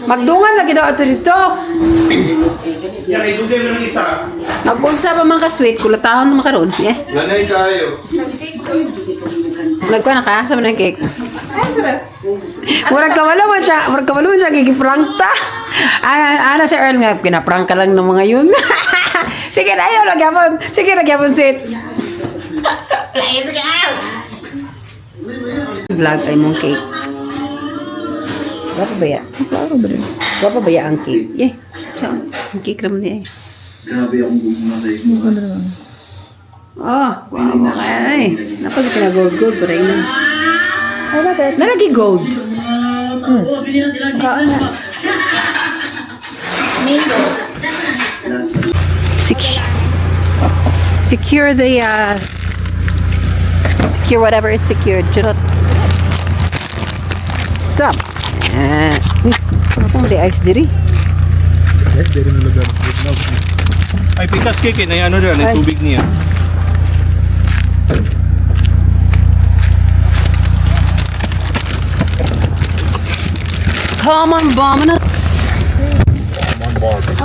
Magdungan lagi daw ato dito. Yan, idugay mo ng isa. Mag-unsa pa man ka sweet, kulatahon naman karon. Eh. Ganay kayo. Nagkuha na ka? Saan mo na yung cake? Murag kabalo man siya, gigiprank ta. Ana si Earl nga, pinaprank ka lang ng mga yun. Sige na yun, nagyapon sweet. Vlog ay mong cake. Gapa ba ya ang cake? Eh, saan? Ang cake naman niya eh. Grabe akong gugma sa iyo. Oh, wow, okay. Napag pinag-gold pa rin na. Ay, bakit? Nalagi gold. Kaan na. Secure the, secure whatever is secured. Charot. Sup? Ano mo di ice diri? Ay, pikas cake na ano doon, yung tubig niya. Come on, Bominus.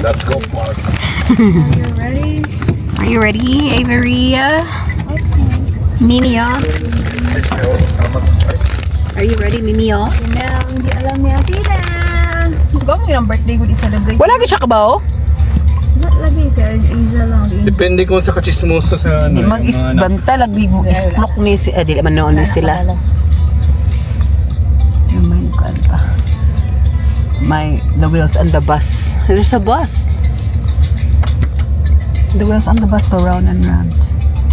Let's go, Mark. Are you ready? Are you ready, Averia? Mimia? Are you ready, Mimia? Hindi alam ni Ate na. Ba mo yung birthday ko di celebrate? Wala ka siya ka ba, oh? Not lagi sa Asia lang. Depende kung sa kachismosa sa ano. Di mag-isbanta, lagi mo isplok ni si... di naman noon ni sila. Yung may nukaan pa. The wheels on the bus. There's a bus. The wheels on the bus go round and round.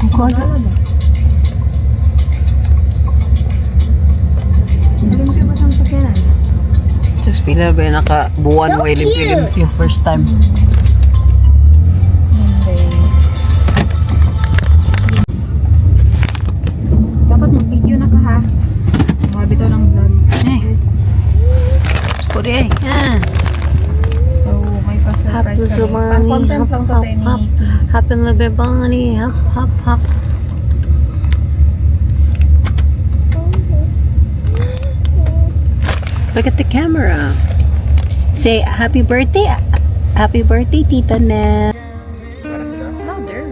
Ang kuha na. Hindi mo kayo matang sakyanan. Just pila ba nakabuwan mo limpyo-limpyo first time. Dapat mag-video na ka ha. Mga bitaw ng vlog. Sorry eh. So, may pa-surprise kami. Pang-content lang to tayo ni Hop in the bed, bunny. Hop, hop, hop. Look at the camera. Say happy birthday. Happy birthday, Tita Nell. Louder.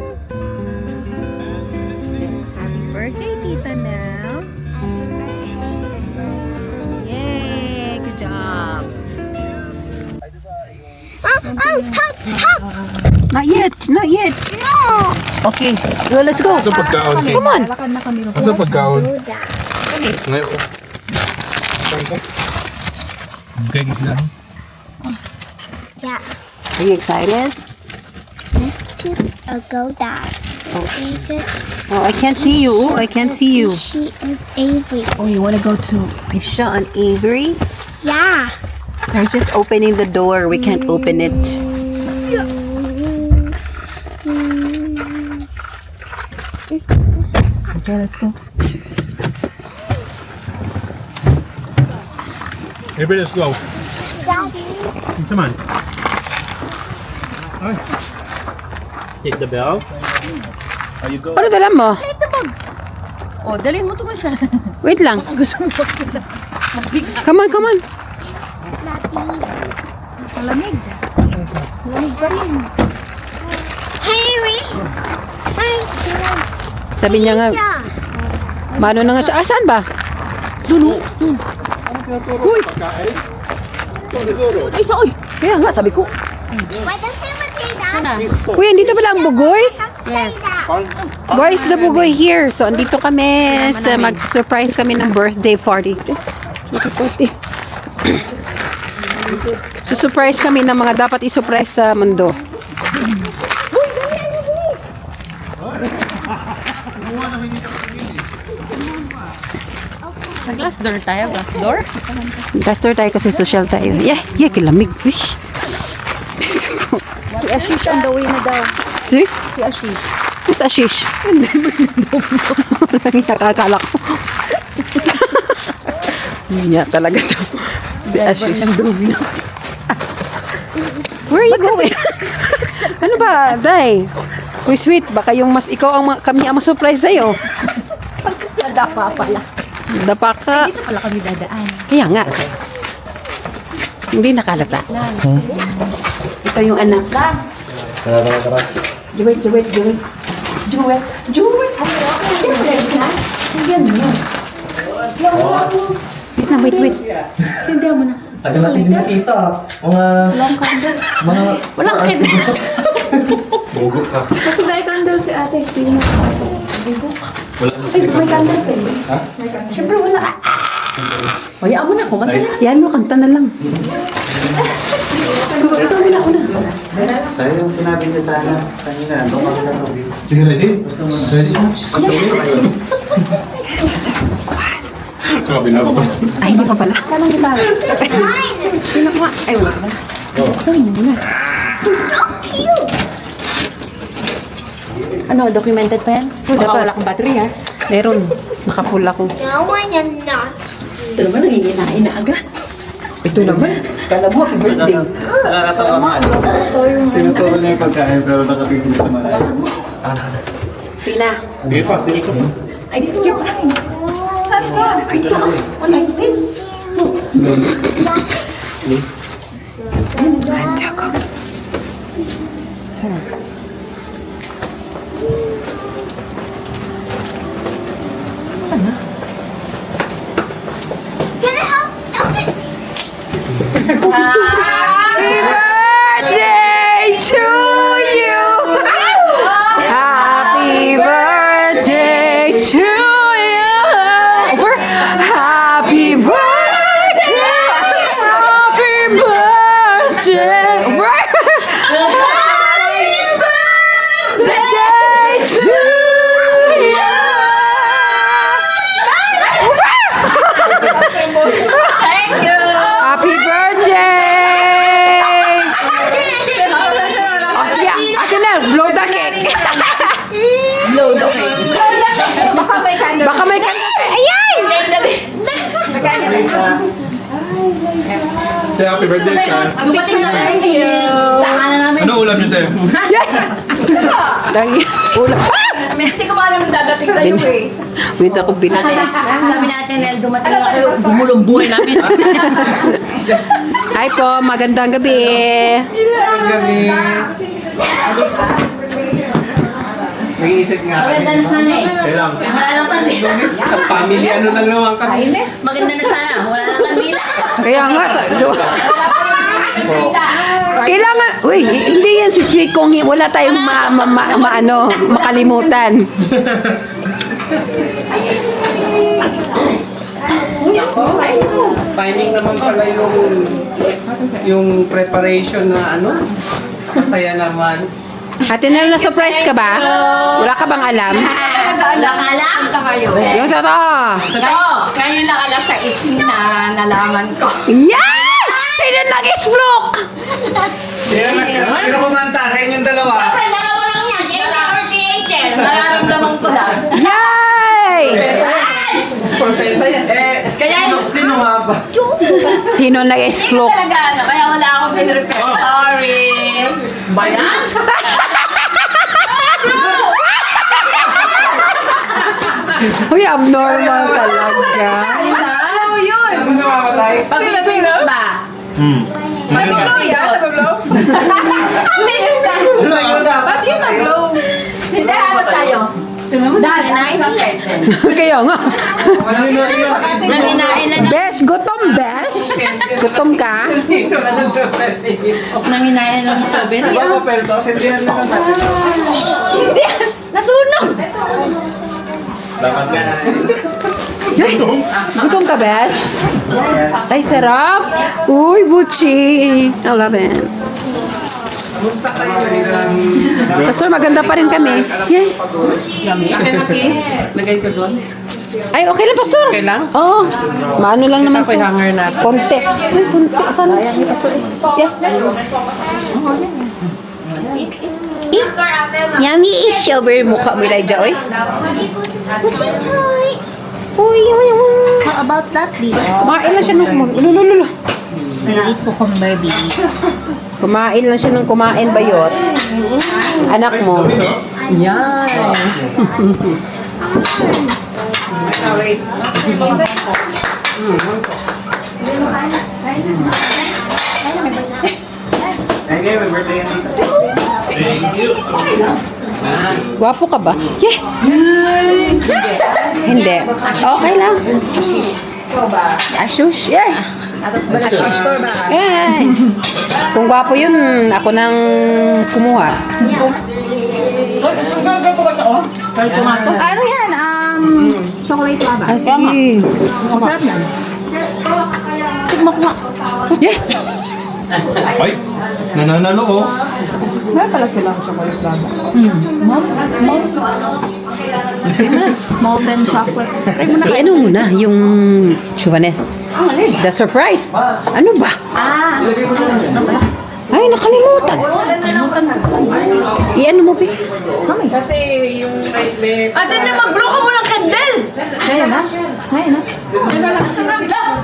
Happy birthday, Tita Nell. Yay! Good job. Not yet. Not yet. No. Okay. Well, let's go. Asa pagkaon? Come on. Lakad na kami. Asa pagkaon? Ngayon ko. Saan ko? Okay, gisna. Yeah, Are you excited? I'll go down. Oh, I can't see you. I can't see you. She is Avery. Oh, you want to go to Isha and Avery? Yeah. They're just opening the door. We can't open it. Okay, let's go. Everybody, let's go. Daddy. Come on. Take the bell. Are you go? Ano dala mo? Oh, dalhin mo ito masa. Wait lang. Gusto mo. Come on, come on. Malamig. Malamig pa rin. Henry. Hi. Sabi niya nga, mano na nga siya. Saan ba? Doon. Uy! Ay, saan? Kaya nga, sabi ko. Why does it say that? Uy, andito pala ang bugoy? Yes. Why is the bugoy here? So, andito kami sa mag-surprise kami ng birthday party. So, surprise kami ng mga dapat i-surprise sa mundo. Sa glass door tayo, glass door. Pastor tayo kasi social tayo. Yeah, kilamig. Uy. Si Ashish on the way na daw. See? Si Ashish. Who's Ashish? Nakakala ko. Hindi talaga to. Si Ashish. Where are you going? Ano ba, Day? Uy, sweet. Baka yung ikaw ang kami ang ma-surprise sa'yo. Nadapa pala. Dapa ka. Dito pala kami dadaan. Kaya nga. Hindi nakalata. Ito yung anak. Tara. Juwet. Wait. Sindihan mo na. Tagal natin hindi nakita. Walang candle. Bugok ka. Kasi may candle si ate. Hindi mo Wala mo Ay, may candle pa eh. Ha? Siyempre wala. Hayaan mo na, kumanta na. Yan mo, kanta na lang. Ikaw na una. Sa'yo yung sinabi niya sana kanina. Ando kami sa service. Sige, ready? Basta mo. Ready na? Basta mo. Sabi na ba? Ay, hindi pa pala. Saan ang gitara? Hindi na kuha. Ay, wala pa pala. Sorry mo muna. So cute. Ano, documented pa yan? Baka wala kang battery ha? Meron. Nakapull ako. No one is not. Ito naman, nanginginain na agad. Ito naman. Kala mo, happy birthday. Nakakatawa nga. Tinuturo niya yung pagkain pero nakatingin sa malay. Sina. Sige pa, sige pa. Ay, dito ka pa. Ay, dito ka. Wala, dito. Andiyan ko. Saan? Saan na? Can I help? Open. Happy birthday to you! Happy birthday to you! Over. Happy birthday! Happy birthday! Over. Happy birthday to you! Thank you! Happy birthday! Oh, sige. Akin na. Blow the cake. Blow the cake. Baka may candle. Baka may candle. Ayan! Say happy birthday, Sky. Dumating na thank you. Taka na namin. Ano ulam niyo tayo? Lagi. Ulam. Hindi ko pa alam dadating tayo eh. Wait ako binati. Sabi natin, El, dumating na kayo. Gumulong buhay namin. Hi po. Magandang gabi. Nag-iisip nga. Maganda na sana eh. Kailang. Wala lang kandila. Sa family, ano lang naman kami. Maganda na sana. Wala lang kandila. Kaya nga. Kailangan, uy, hindi yan si Sweet kung wala tayong makalimutan. Timing naman pala yung preparation na ano. Masaya naman. Ate Nel, na-surprise ka ba? Wala ka bang alam? Alam ka kayo. Yung totoo. Ngayon lang alas 6 na nalaman ko. Yan! Sino nag-explok? Sino kumanta sa inyong dalawa? Dalawa lang yan. Creator or creator. Nararamdaman ko lang. Yay! Portenta yan. Kaya Sino nga ba? Sino hindi nag-explok? talaga ano. Kaya wala akong pinrepare. Sorry. Bayan? Uy, abnormal talaga. Ano yun? Ano namamatay? Pag pinipinot ba? Maganda. Ang bilis na. Ano yun dapat? Ba't yun nag-blow? Hindi, ano tayo? Dahil na Kaya nga. Nanginain na Besh, gutom, Besh. Gutom ka? Dito na lang pwede. Nanginain na ng strawberry. Papapel to, sindihan na lang natin. Nasunog! Gutom ka, Besh? Ay, sarap. Uy, Buchi. I love it. Gusto kayo lang. Pastor, maganda pa rin kami. Yay. Lagay ko doon. Ay, okay lang, Pastor. Okay lang? Oo. Maano lang naman Ako'y hanger natin. Konti. Uy, konti. Sana. Pastor. Yeah. Yummy is sober mukha mo, Elijah, oy. Uy, How about that, Lisa? kumain lang siya ng kumain. Ululululu. Eat cucumber, baby. Kumain lang siya ng kumain, bayot. Anak mo. Yan. Thank you, may birthday yan dito. Gwapo ka ba? Yeah. Hindi. Okay lang. Ashush. Yeah. Yeah. Kung gwapo yun, ako nang kumuha. Ano yan? Chocolate lava. Ah, sige. Masarap yan. Yeah. Ay, nananalo oh. Meron pala silang chocolate lava. Molten chocolate. Ano muna, yung Chuvanes. The surprise. Ano ba? Ay, nakalimutan. Iyan mo, Pi. Kasi yung right left. Ate na, mag-blow ka muna ng candle! Ngayon na? Ngayon na?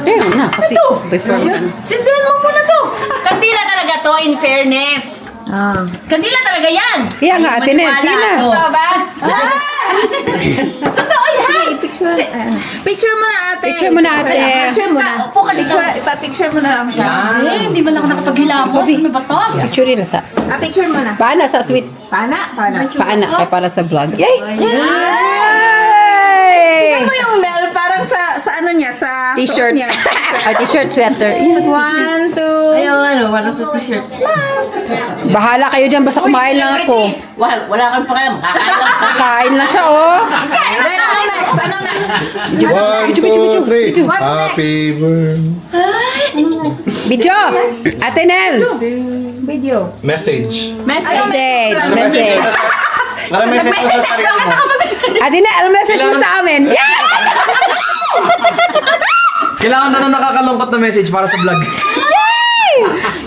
Ayun na, kasi before. Sindihan mo muna to! Kandila talaga to, in fairness. Kandila talaga yan. Kaya nga, Ate Nel, sige na. Totoo ba? Totoo yan! Picture mo na, ate. Picture mo na, ate. Picture mo na. Upo ka dito. Ipa-picture mo na lang siya. Eh, hindi ba lang ako nakapaghilamos? Ano ba to? Picture rin sa. Picture mo na. Paana sa sweet. Paana? Paana, kaya para sa vlog. Yay! Tingnan mo yung Nel, parang sa ano niya, sa T-shirt. suot niya. T-shirt, sweater. 1, 2. Ayaw, wala sa t-shirt. Bahala kayo dyan, basta kumain lang ako. Wala kang pakialam. Kakain lang sa Kain lang siya, oh. Then, ano next? Ano next? 1, 2, 3. Happy birthday. Video! Ate Nel! Video. Message. Message! Message! Naka-message mo sa sarili mo. Ate Nel, ano message mo sa amin? Yeah! Kailangan na nakakalungkot na message para sa vlog.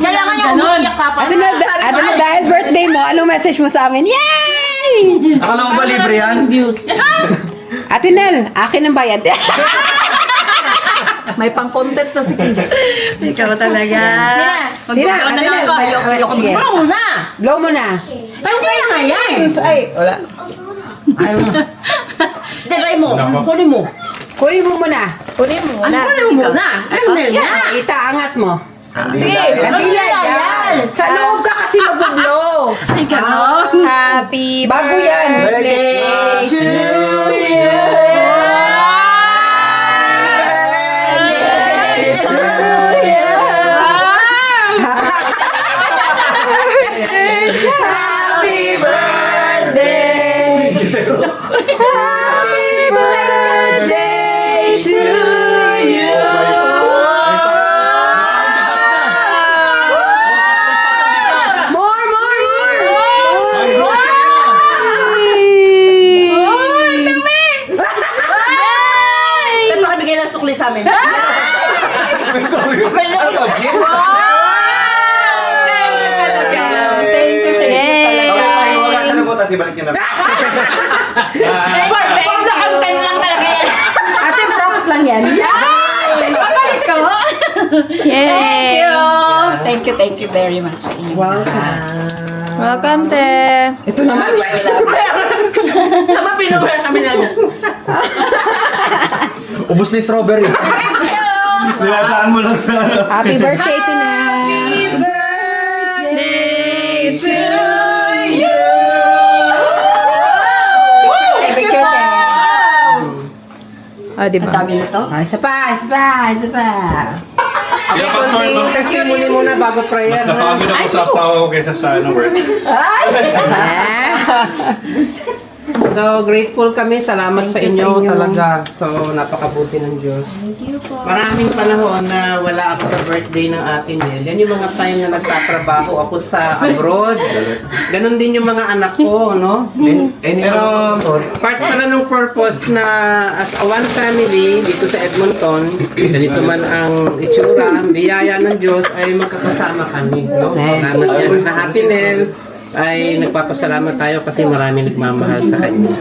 Kailangan niya umiyak ka pa. Ate Nel, dahil birthday mo, ano message mo sa amin? Yay! Akala mo ba libre yan? Ate Nel, akin ang bayad. May pang-content na si Kim. Ikaw talaga. Sina, Ate Nel. Sige, Pero muna. blow mo na. Hindi na nga yan. Ay, wala. Try mo. Kunin mo. Kunin mo muna. Kunin mo. Ano kunin mo muna? Ano na yan? Ita, angat mo. Sige. Kandila yan. Sa loob ka kasi mag-blow. Happy Bago yan. birthday to you. Happy birthday. Happy birthday to you. More. Tayo makabigay ng sukli sa amin. Ano to, Jim? Thank you sa inyo talaga. Okay, mahiwaga sa labo, tapos ibalik niyo na. Perfect na content lang talaga yan. Ate, props lang yan. Papalit ko. Thank you very much sa inyo. Welcome, te. Ito naman. Tama, pinuha kami lang. Ubus na yung strawberry. Nilataan mo lang sa... Happy birthday to Nel. Picture din. Diba? Sabi na to. Isa pa. Yeah, Pastor, no? Testimony muna bago prayer. Mas napagod ako sa asawa ko kaysa sa work. So, grateful kami. Salamat sa inyo talaga. So, napakabuti ng Diyos. Maraming panahon na wala ako sa birthday ng atin Nel. Yan yung mga time na nagtatrabaho ako sa abroad. Ganon din yung mga anak ko, no? Pero, part pala ng purpose na as a one family dito sa Edmonton, ganito man ang itsura, biyaya ng Diyos ay magkakasama kami, no? Salamat yan sa atin Nel. Ay nagpapasalamat tayo kasi marami nagmamahal sa Kanya.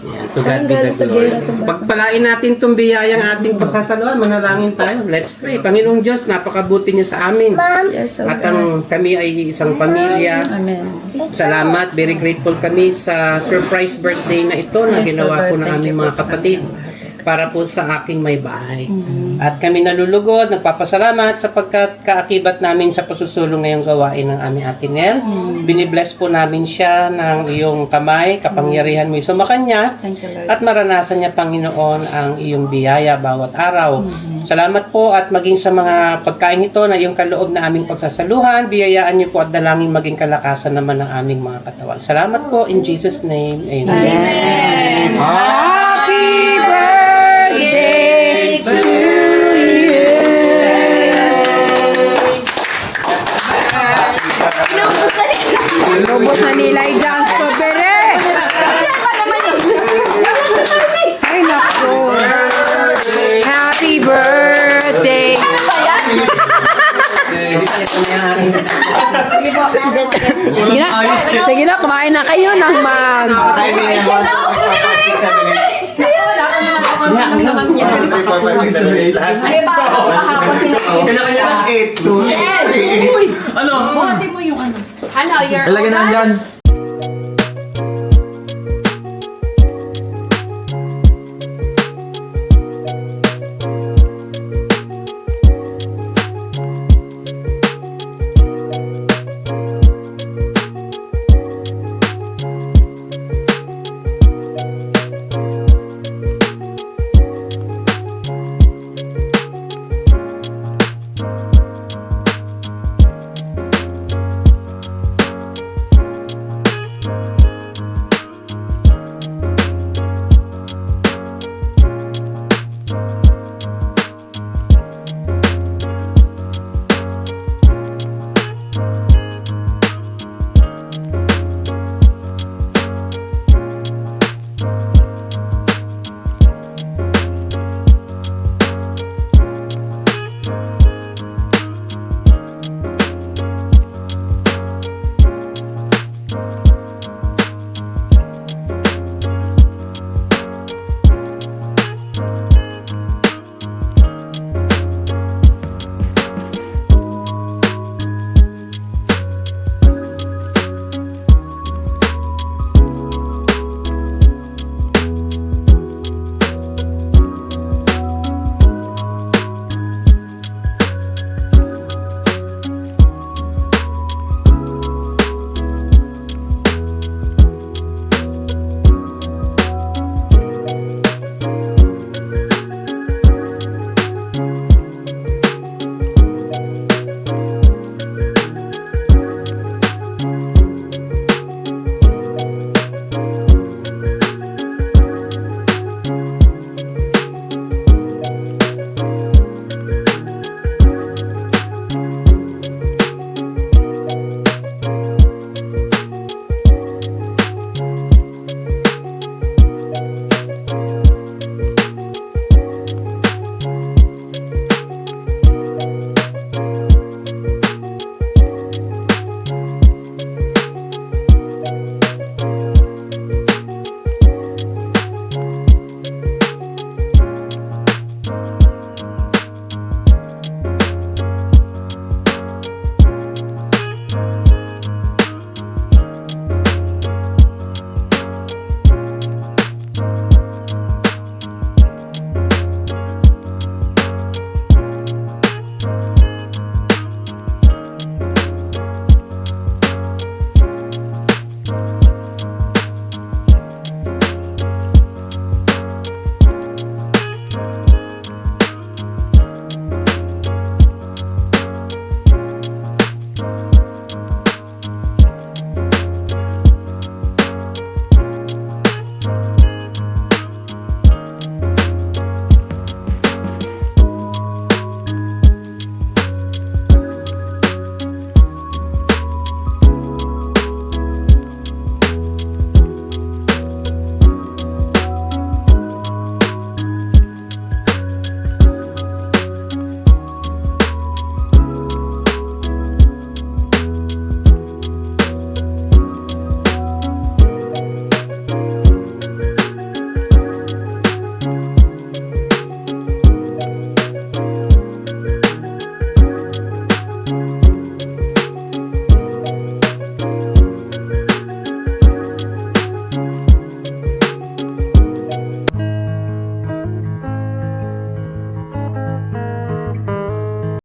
Yan, to God be the glory. Pagpalain natin itong biyayang ating pagsasaluhan, manalangin tayo. Let's pray. Panginoong Diyos, napakabuti niyo sa amin. At ang kami ay isang pamilya. Salamat, very grateful kami sa surprise birthday na ito na ginawa po ng aming mga kapatid. para po sa aking may bahay. At kami nalulugod, nagpapasalamat sapagkat kaakibat namin sa pagsusulong ngayong gawain ng aming Ate Nel. Binibless po namin siya ng iyong kamay, kapangyarihan mo sumakanya at maranasan niya, Panginoon, ang iyong biyaya bawat araw. Salamat po at maging sa mga pagkain ito na iyong kaloob na aming pagsasaluhan, biyayaan niyo po at dalangin maging kalakasan naman ng aming mga katawan. Salamat po in Jesus' name. Amen. Happy birthday to you. Inubos na nila yung strawberry. Ay, naku. Happy birthday. Sige na. Sige na, kumain na kayo ng mag... Timing yan. 6, 7, 8. Lahat. Kanya-kanya ng 8, 2, 3, 8. Ano? Ano, your... Ilagay na yan dyan.